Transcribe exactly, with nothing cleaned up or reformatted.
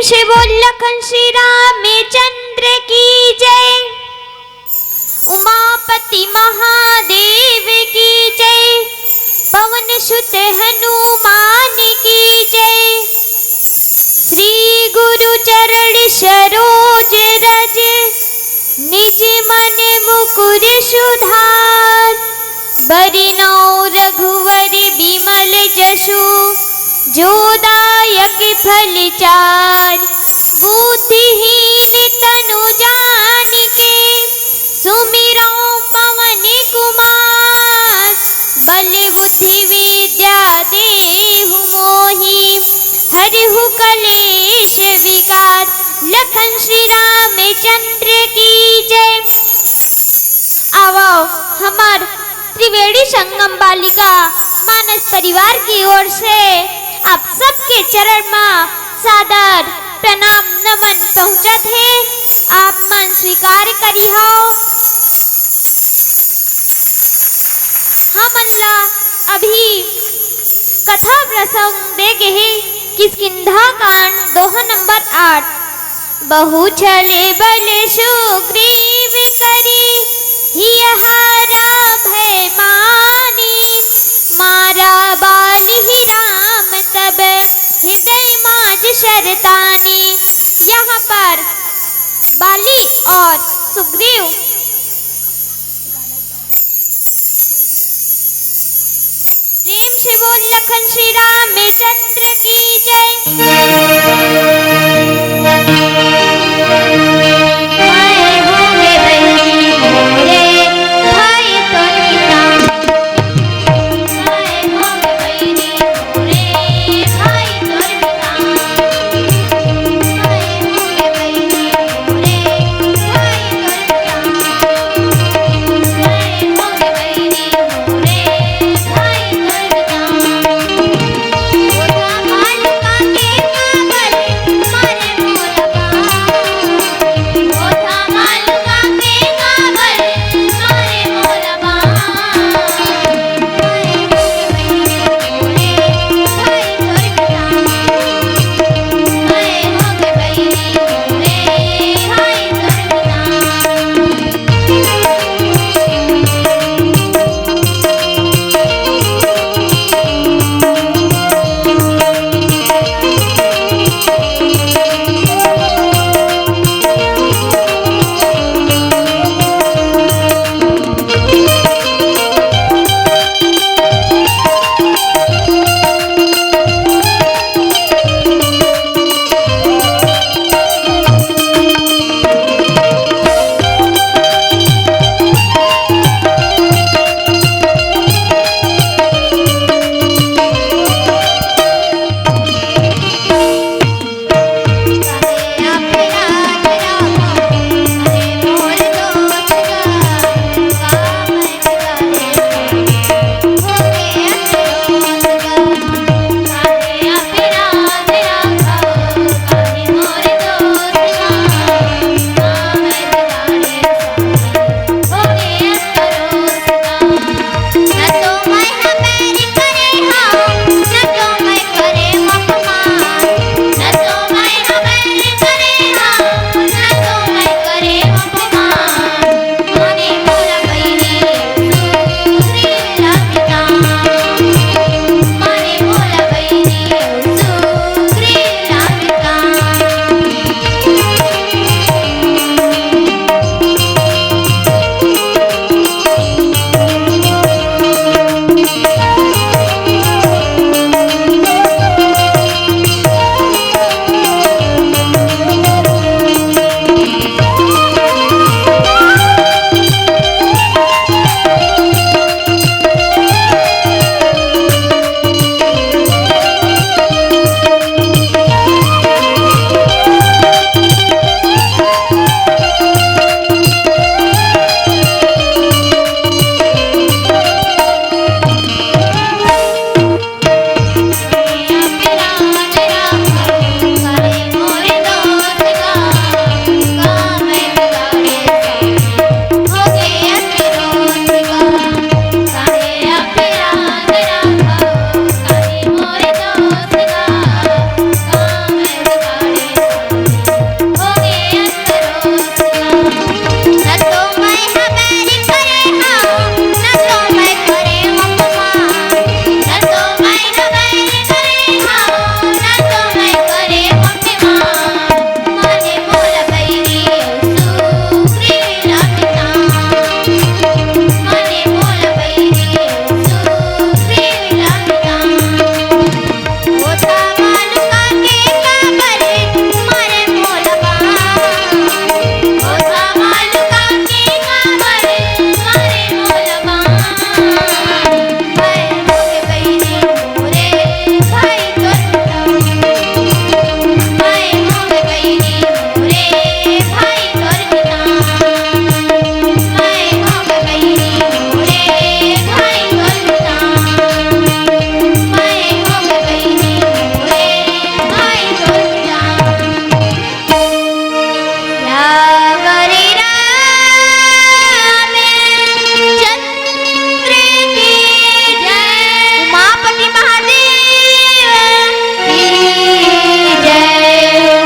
से बोल लखन श्री रामचंद्र की जय। उमापति महादेव की जय। पवन सुत हनुमान की जय। श्री गुरु चरण सरोज रज। निज मन मुकुर सुधार। बरनउँ रघुवर बिमल जसु। जो दायक फल चार। बुद्धिहीन तनु जानिके। सुमिरउँ पवन कुमार। बल बुद्धि विद्या देहु मोहि। हरहु कलेश विकार। लखन श्री रामचंद्र की जय। आवो, हमर त्रिवेणी संगम बालिका मानस परिवार की ओर से आप सबके चरण मा सादर प्रणाम नमन पहुँचत हे। आप मन स्वीकार करिहव। हमन ला अभी कथा प्रसंग दे गे हे किष्किंधा कांड दोहा नंबर आठ। बहु छल बल सुग्रीव करी, हिय हारा भय मानी। मारा बालिहि राम तब, हृदय माझ सरतानी। यहाँ पर बाली और सुग्रीव प्रेम से बोल लखन श्री रामचंद्र की जय।